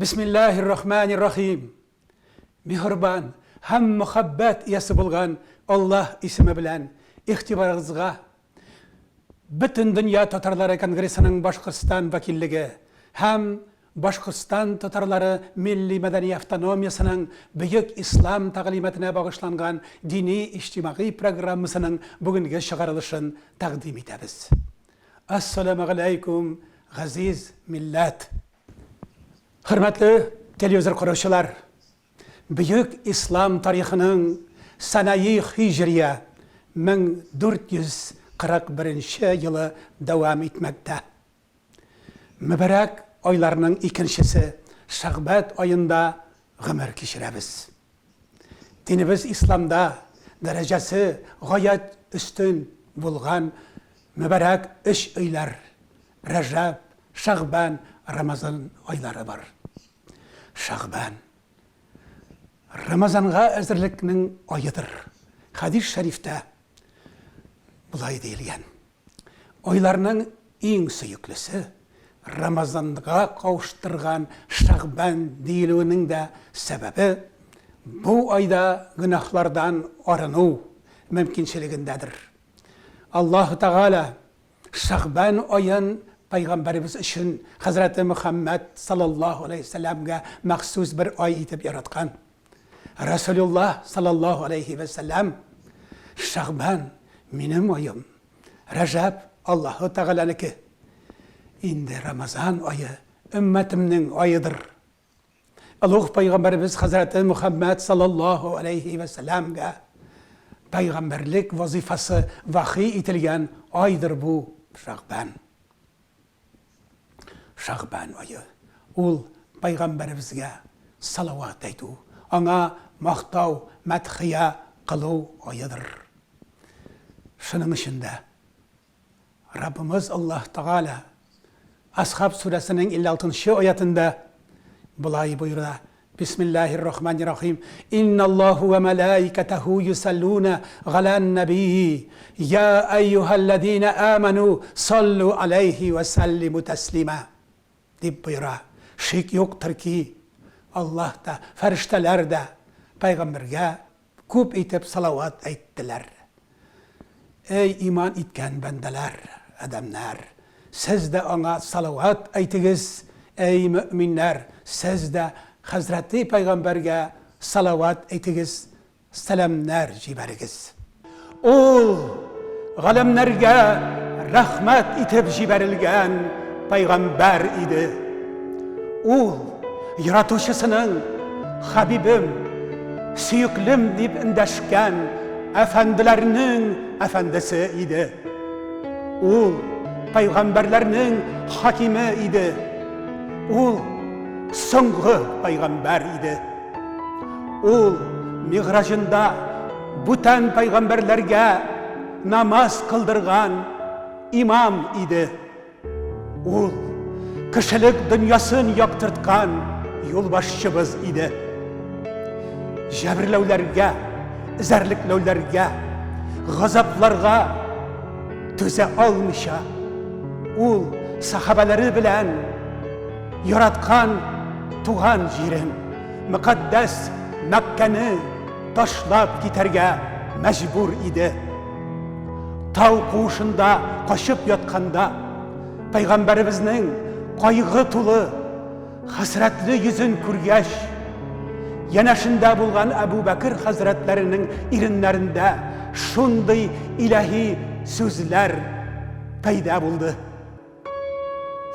Бисмиллаһир рахманир рахим. Миһербан һәм мөхәббәт иясе булган Аллаһ исеме белән игътибарыгызга Бөтендөнья татарлары конгрессының Башкортстан вәкиллеге һәм Башкортстан татарлары милли-мәдәни автономиясенең Бөек Ислам тәгълиматына багышланган дини-иҗтимагый программасының бүгенге чыгарылышын тәкъдим итәбез. Әссәламегаләйкүм, газиз милләт! Хөрмәтле телевизор караучылар! Бөек ислам тарихының санаи һиҗрия 1441 елы дәвам итмәктә. Мөбарәк айларның икенчесе Шәгъбәт аенда гомер кичерәбез. Динебез исламда дәрәҗәсе гаять өстен булган мөбарәк өч өйләр, Рәҗәб, Шәгъбән, Рамазан айлары бар. Шәгъбән, Рамазанга әзерлекнең аедыр. Хәдис шәрифтә болай диелгән. Айларның иң сөеклесе, Рамазанга кавыштырган Шәгъбән диелүенең дә сәбәбе, бу айда гөнаһлардан арыну мөмкинчелегендәдер. Аллаһу Тәгалә Шәгъбән аен пәйгамбәребез өчен хәзрәте Мөхәммәд саллаллаһу алейһи вәсәлләмгә махсус бер ай итеп яраткан. Рәсүлуллаһ саллаллаһу алейһи вәсәлләм, Шәгъбән, минем аем, Рәҗәб, Аллаһу Тәгаләнеке. Инде Рамазан ае өммәтемнең аедыр. Олуг пәйгамбәребез хәзрәте Мөхәммәд саллаллаһу алейһи вә сәлләмгә пәйгамбәрлек вазыйфасы вахи ителгән айдыр бу Шәгъбән. Шәгъбән ае. Ул пәйгамбәребезгә салават әйтү, аңа мактау, мәдхия кылу аедыр. Шуның өчен дә Раббымыз Аллаһ Тәгалә Асхаб сүрәсенең 56 нчы аятендә болай боера, Бисмиллаһир рахманир рахим, Инналлаһу вә мәлаикәтәһу юсаллуна галән нәбии, я әйюһәлләзина аману саллу аләйһи вә сәллиму тәслима. Дип боера. Шик юктыр ки, Аллаһ та, фәрештәләр дә пәйгамбәргә Күп итеп салават әйттеләр. Әй иман иткән бәндәләр, адәмнәр! Сез дә аңа салават әйтегез, әй мөэминнәр, сез дә хәзрәти пәйгамбәргә салават әйтегез, сәламнәр җибәрегез. Ул галәмнәргә рәхмәт итеп җибәрелгән пәйгамбәр иде. Ул яратучысының Хәбибем, сөеклем дип эндәшкән әфәнделәрнең әфәндесе иде. Ул пәйгамбәрләрнең хакиме иде. Ул соңгы пәйгамбәр иде. Ул мигъраҗында бүтән пәйгамбәрләргә намаз кылдырган имам иде. Ул кешелек дөньясын яктырткан юлбашчыбыз иде. Җәберләүләргә, эзәрлекләүләргә, газапларга түзә алмыйча, ул сахабәләре белән яраткан туган җирен, мөкатдәс Мәккәне ташлап китәргә мәҗбүр иде. Тау куышында качып ятканда, пәйгамбәребезнең кайгы тулы, хәсрәтле йөзен күргәч, янәшендә булган Әбү Бәкер хәзрәтләренең иреннәрендә шундый илаһи сүзләр пәйда булды.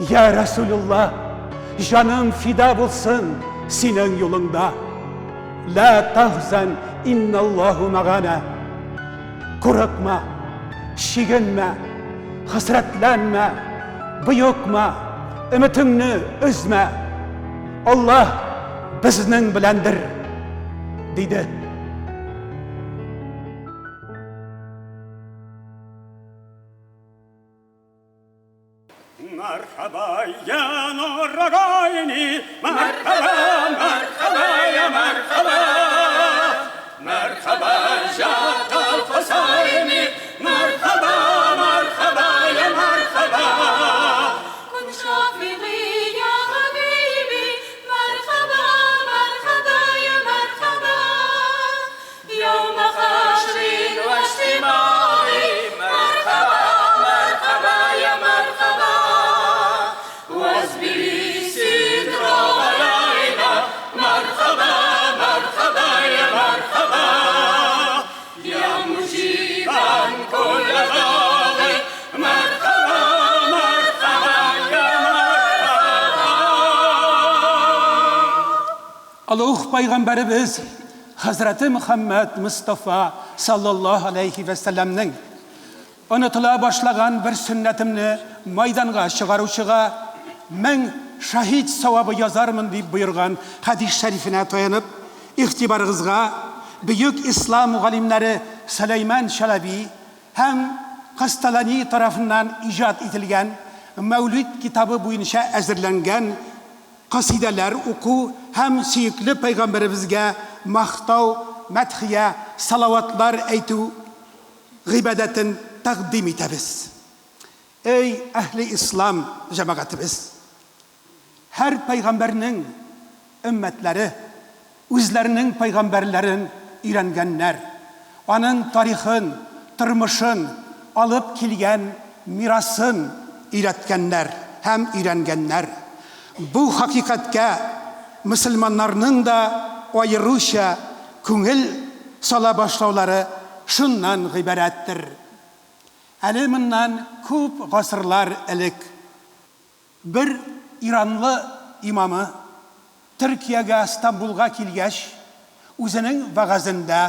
Я Рәсүлулла, җаным фида булсын синең юлыңда. Лә тахзан инналлаһу мәгана. Курыкма, чигенмә, хәсрәтләнмә, боекма, өметеңне өзмә. Аллаһ безнең беләндер, диде. Мархаба, я нурагайни, мархаба, мархаба, я мархаба. Мархаба, жата хусайни, мархаба, мархаба, я мархаба. Кун шафигый, я хабиби, мархаба. Олуг Пәйгамбәребез хәзрәте Мөхәммәд Мостафа саллаллаһу алейһи вә сәлләмнең, Онытыла башлаган бер сөннәтемне майданга чыгаручыга 1000 шаһит савабы язармын дип боерган хәдис шәрифенә таянып, игътибарыгызга бөек ислам галимнәре Сөләйман Чәләби һәм Касталани тарафыннан иҗат ителгән Мәүлид китабы буенча әзерләнгән касыйдәләр уку һәм сөекле пәйгамбәребезгә мактау, мәдхия, салаватлар әйтү гыйбадәтен тәкъдим итәбез. Әй, әһле ислам җәмәгатебез! Һәр пәйгамбәрнең өммәтләре үзләренең пәйгамбәрләрен өйрәнгәннәр, аның тарихын, тормышын, алып килгән мирасын өйрәткәннәр һәм өйрәнгәннәр. Бу хакыйкатькә мөселманнарның да аеруча күңел сала башлаулары шуннан гыйбарәттер. Әле моннан күп гасырлар элек бер иранлы имамы Төркиягә Стамбулга килгәч, үзенең вәгазендә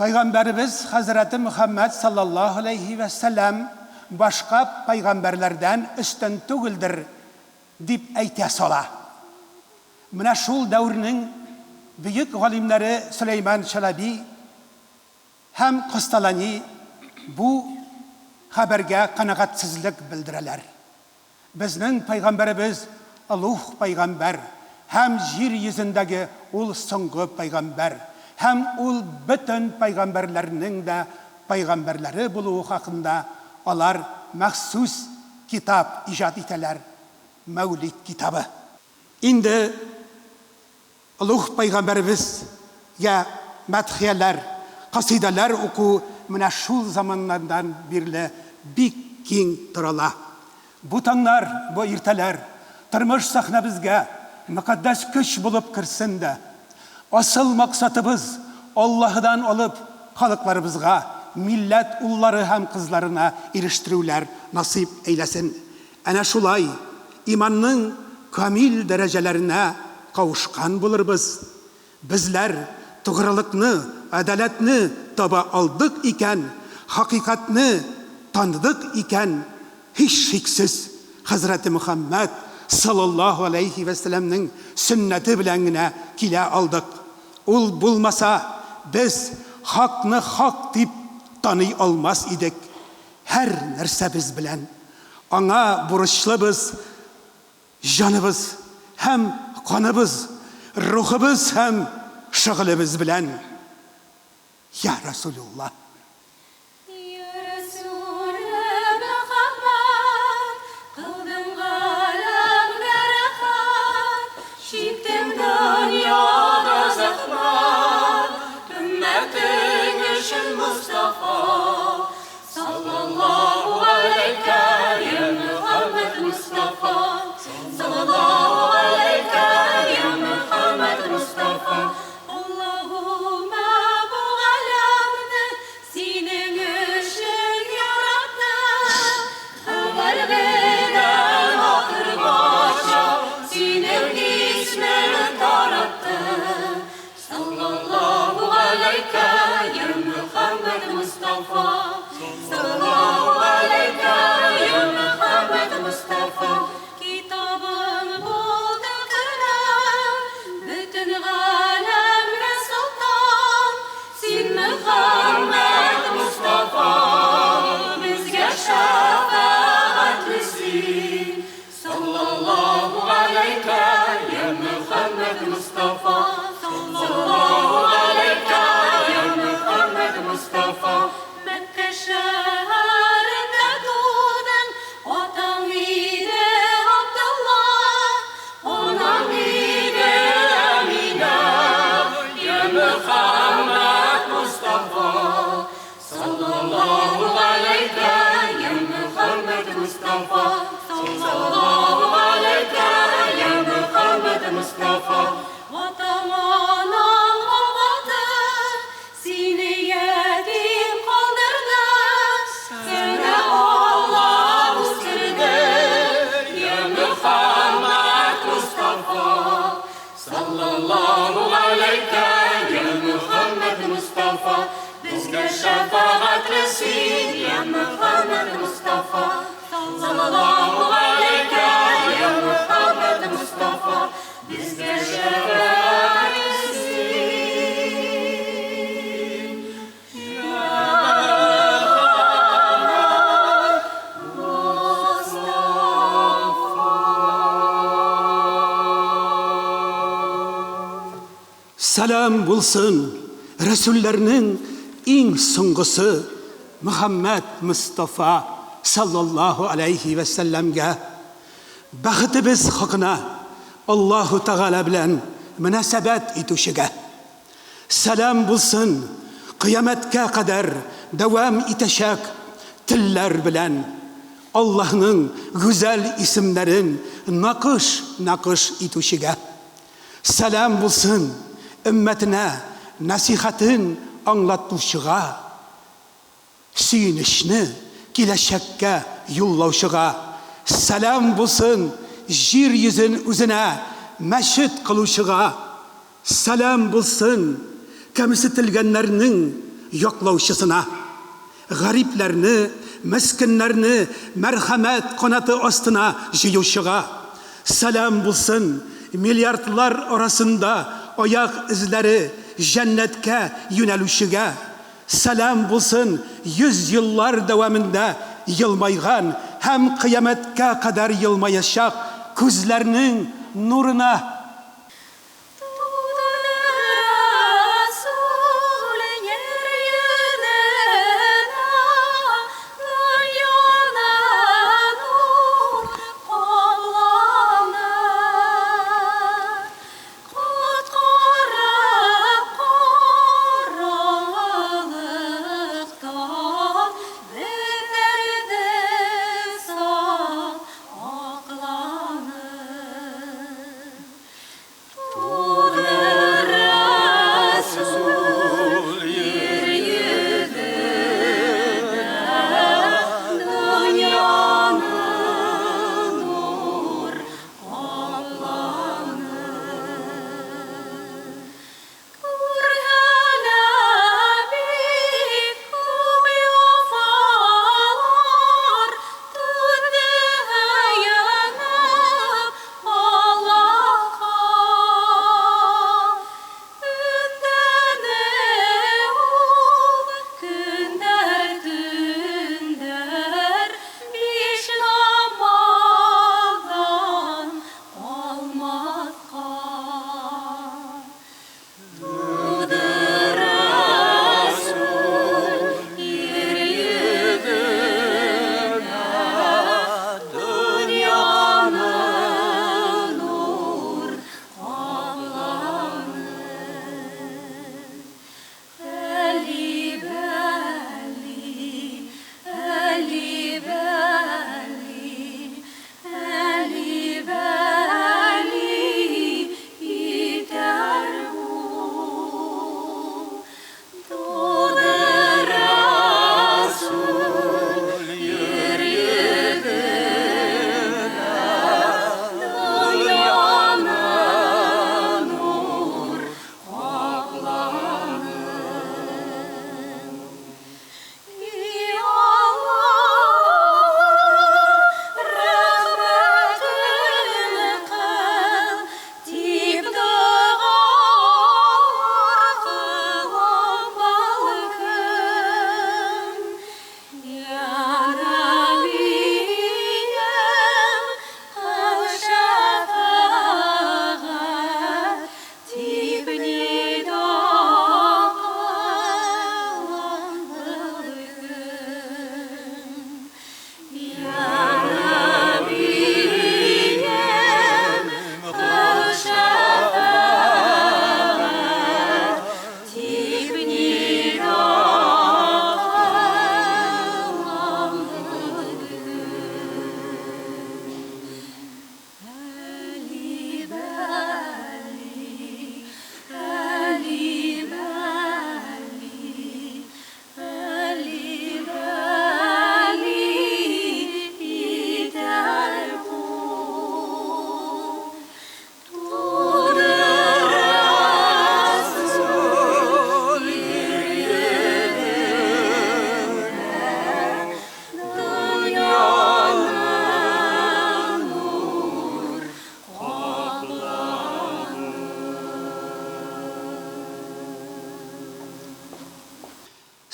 Пәйгамбәребез хәзрәте Мөхәммәд саллаллаһу галәйһи вә сәлләм башка пәйгамбәрләрдән өстен түгелдер, дип әйтә сала. Менә шул дәвернең бөек галимнәре Сөләйман Чәләби һәм Косталани бу хәбәргә канәгатьсезлек белдерәләр. Безнең пәйгамбәребез олуг пәйгамбәр һәм җир йөзендәге ул соңгы пәйгамбәр һәм ул бөтен пәйгамбәрләрнең дә пәйгамбәрләре булуы хакында алар махсус китап иҗат итәләр, Мәүлид китабы. Инде Олуг пәйгамбәребезгә мәдхияләр, касыйдәләр уку менә шул заманнардан бирле бик киң тарала. Бу таңнар, бу иртәләр тормыш сәхнәбезгә мөкатдәс көч булып керсен дә, асыл максатыбыз, Аллаһыдан алып, халыкларыбызга, милләт уллары һәм кызларына ирештерүләр насыйп әйләсен. Әнә шулай иманның камил дәрәҗәләренә кавышкан булырбыз. Безләр тугрылыкны, гадаләтне таба алдык икән, хакыйкатьне таныдык икән, һичшиксез, хәзрәте Мөхәммәд, саллаллаһу аләйһи вә сәлләмнең сөннәте белән генә килә алдык. Ул булмаса, без хакны хак дип таный алмас идек. Һәр нәрсәбез белән Аңа бурычлыбыз, җаныбыз һәм каныбыз, рухыбыз һәм шөгылебез белән. Йа Расулуллаһ! Йа Расуле Мөхәммәд, кылдың галәмгә рәхмәт, чиктең дөньяда зәхмәт, өммәтең өчен Мостафа. Саллаллаһу галәйкә, йа Мөхәммәд Мостафа. Саллаллаһу галәйкә, йа Мөхәммәд Мостафа. Аллаһуммә бу галәмне синең өчен яратты. Әүвәлгедән ахыргача синең исмең таратты. Саллаллаһу галәйкә, йа Мөхәммәд Мостафа. Саллаллаһу галәйкә, йа Мөхәммәд Мостафа. Китабың булды Коръән, бөтен галәмгә солтан. Син Мөхәммәд Мостафа, безгә шәфәгатьле син. Саллаллаһу галәйкә, йа Мөхәммәд Мостафа. Саллаллаһу галәйкә, йа Мөхәммәд Мостафа. Мәккә шәһәрендә тудың, атаң иде Габдулла, анаң иде Әминә, йа Мөхәммәд Мостафа. Саллаллаһу галәйкә, йа Мөхәммәд Мостафа. Саллаллаһу галәйкә, йа Мөхәммәд Мостафа. Атаң-анаң вафаты, сине ятим калдырды, сине Алла үстерде, йа Мөхәммәд Мостафа. син, я Мөхәммәд Мостафа. Саллаллаһу галәйкә, я Мөхәммәд Мостафа, безгә шәфәгать син. Сәлам булсын рәсүлләрнең иң соңгысы Мөхәммәд Мостафа саллаллаһу аләйһи вә сәлләмгә. Бәхетебез хакына Аллаһу Тәгалә белән мөнәсәбәт итүчегә. Сәлам булсын кыямәткә кадәр дәвам итәчәк телләр белән Аллаһның гүзәл исемнәрен накыш-накыш итүчегә. Сәлам булсын өммәтенә нәсыйхәтен аңлатучыга, сөенечне киләчәккә юллаучыга. Сәлам булсын җир йөзен үзенә мәчет кылучыга. Сәлам булсын кәмсетелгәннәрнең яклаучысына. Гарипләрне, мескеннәрне мәрхәмәт канаты астына җыючыга. Сәлам булсын миллиардлар арасында аяк эзләре җәннәткә юнәлүчегә. Сәлам булсын 100 еллар дәвамында елмайган һәм кыямәткә кадәр елмаячак күзләрнең нурына. Туды Расул ер йөзенә, дөньяны нур каплады. Коткарып караңгылыктан бетерде саф акланы.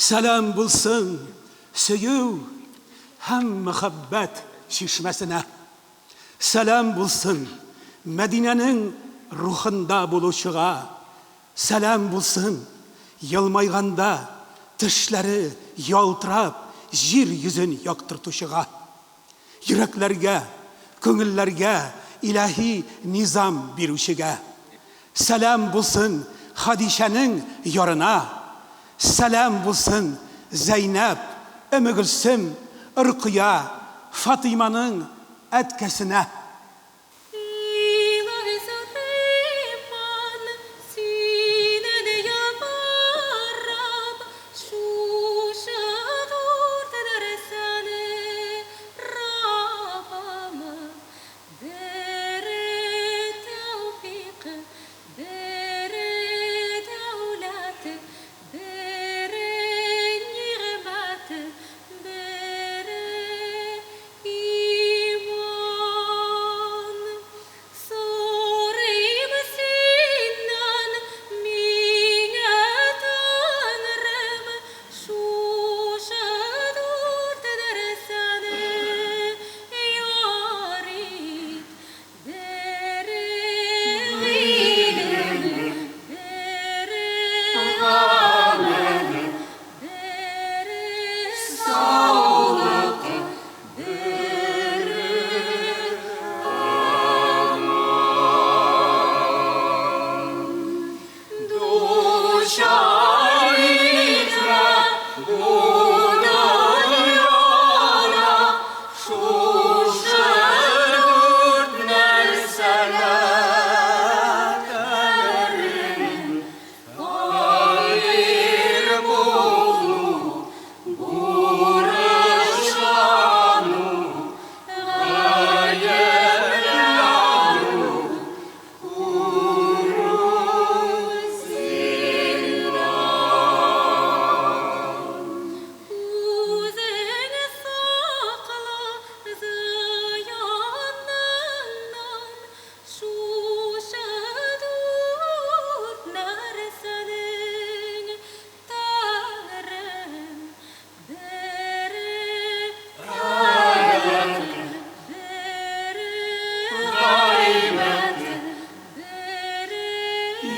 Сәлам булсын сөю һәм мәхәббәт чишмәсенә. Сәлам булсын Мәдинәнең рухында булучыга. Сәлам булсын елмайганда тешләре ялтырап җир йөзен яктыртучыга. Йөрәкләргә, күңелләргә илаһи низам бирүчегә. Сәлам булсын Хәдичәнең ярына. Сәлам булсын Зәйнәб, Өммегөлсем, Рокыя, Фатыйманың әткәсенә. Илаһи Сөләйман, синнән ялварам, шушы дүрт нәрсәне Раббым, бере тәүфыйк, бере дәүләт, бере нигъмәт, бере Иман. Сорыйм синнән, миңа Тәңрем, шушы дүрт нәрсәне яр ит, бере гыйлем, бере гамәл, бере саулык, Үзең сакла зыяныннан, шушы дүрт нәрсәнең Тәңрем, бере гайбәт, бере гайбәт, бере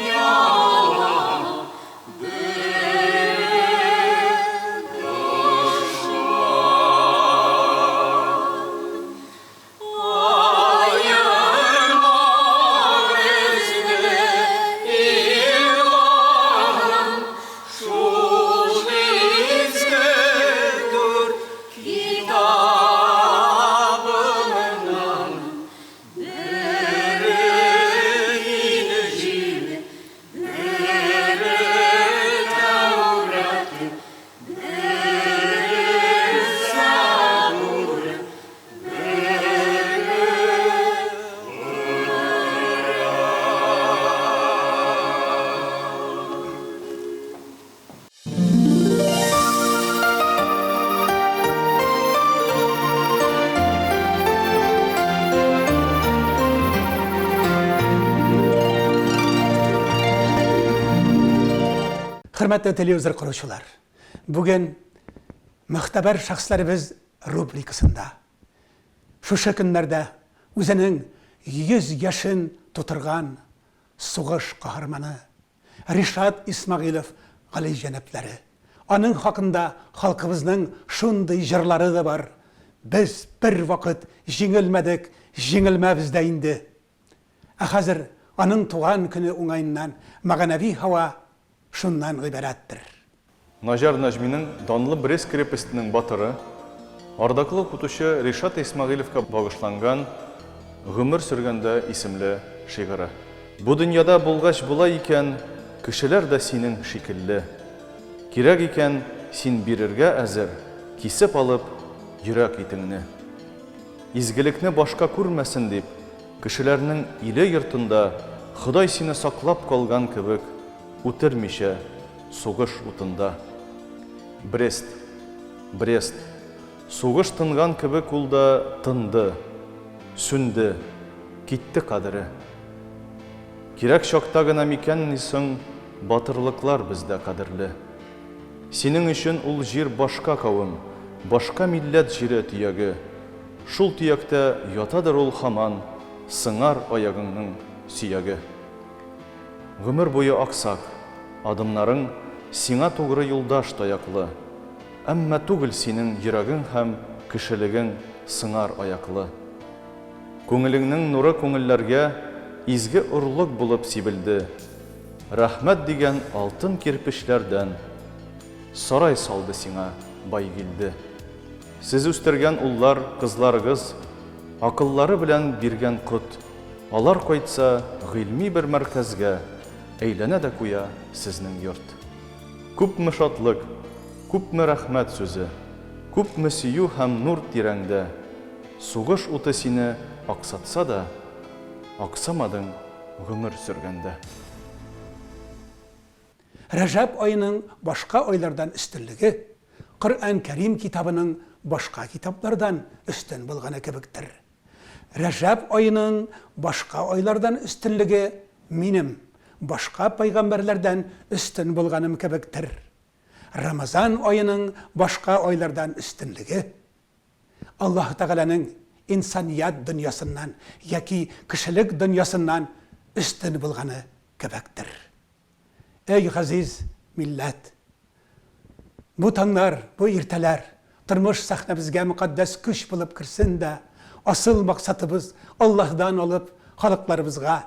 ялан, бере дошман. Аерма безне, илаһым, шул изге дүрт китабыңнан. Бере Инҗил, бере Тәүрат, бере Зәбур, Хөрмәтле телевизор караучылар, бүген Мөхтәбәр шәхесләребез рубрикасында Шушы көннәрдә үзенең 100 яшен тутырган сугыш каһарманы Ришат Исмәгыйлев галиҗәнапләре. Аның хакында халкыбызның шундый җырлары да бар, Без бервакыт җиңелмәдек, җиңелмәбез дә инде. Ә хәзер аның туган көне уңаеннан мәгънәви һава шуннан гыйбарәттер. Наҗар Нәҗминең данлы Брест крепостенең батыры, ардаклы укытучы Ришат Исмәгыйлевка багышланган Гомер сөргәндә исемле шигыре. Бу дөньяда булгач була икән Кешеләр дә синең шикелле. Кирәк икән, син бирергә әзер, Кисеп алып, йөрәк итеңне. Изгелекне башка күрмәсен дип, Кешеләрнең иле-йортында Ходай сине саклап калган кебек, Үтермичә, Сугыш утында. Брест. Брест. Сугыш тынган кебек ул да тынды. Сүнде. Китте кадере. Кирәк чакта гына микәнни соң батырлыклар бездә кадерле? Синең өчен ул җир башка кавем, башка милләт җире төяге. Шул төяктә ятадыр ул һаман сыңар аягыңның сөяге. Гомер буе аксак, адымнарың сиңа тугры юлдаш таяклы. Әмма түгел синең йөрәгең һәм кешелегең сыңар аяклы. Күңелеңнең нуры күңелләргә изге орлык булып сибелде. Рәхмәт дигән алтын кирпечләрдән сарай салды сиңа Байгилде. Сез үстергән уллар, кызларыгыз акыллары белән биргән кот, алар кайтса, гыйльми бер мәркәзгә әйләнә дә куя сезнең йорт. Күпме шатлык, күпме рәхмәт сүзе, күпме сөю һәм нур тирәңдә. Сугыш уты сине аксатса да, аксамадың гомер сөргәндә. Рәҗәб аеның башка айлардан өстенлеге Коръән Кәрим китабының башка китаплардан өстен булганы кебектер. Рәҗәб аеның башка айлардан өстенлеге минем башка пәйгамбәрләрдән өстен булганым кебектер. Рамазан аеның башка айлардан өстенлеге Аллаһы Тәгаләнең инсаният дөньясыннан яки кешелек дөньясыннан өстен булганы кебектер. Әй газиз милләт! Бу таңнар, бу иртәләр тормыш сәхнәбезгә мөкатдәс көч булып керсен дә, асыл максатыбыз Аллаһыдан алып, халыкларыбызга,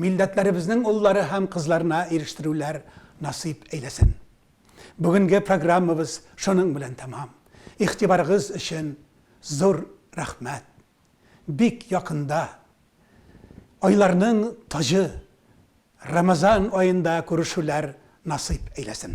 милләтләребезнең уллары һәм кызларына ирештерүләр насыйп әйләсен. Бүгенге программабыз шуның белән тәмам. Игътибарыгыз өчен зур рәхмәт. Бик якында, айларның таҗы, Рамазан аенда күрешүләр насыйп әйләсен.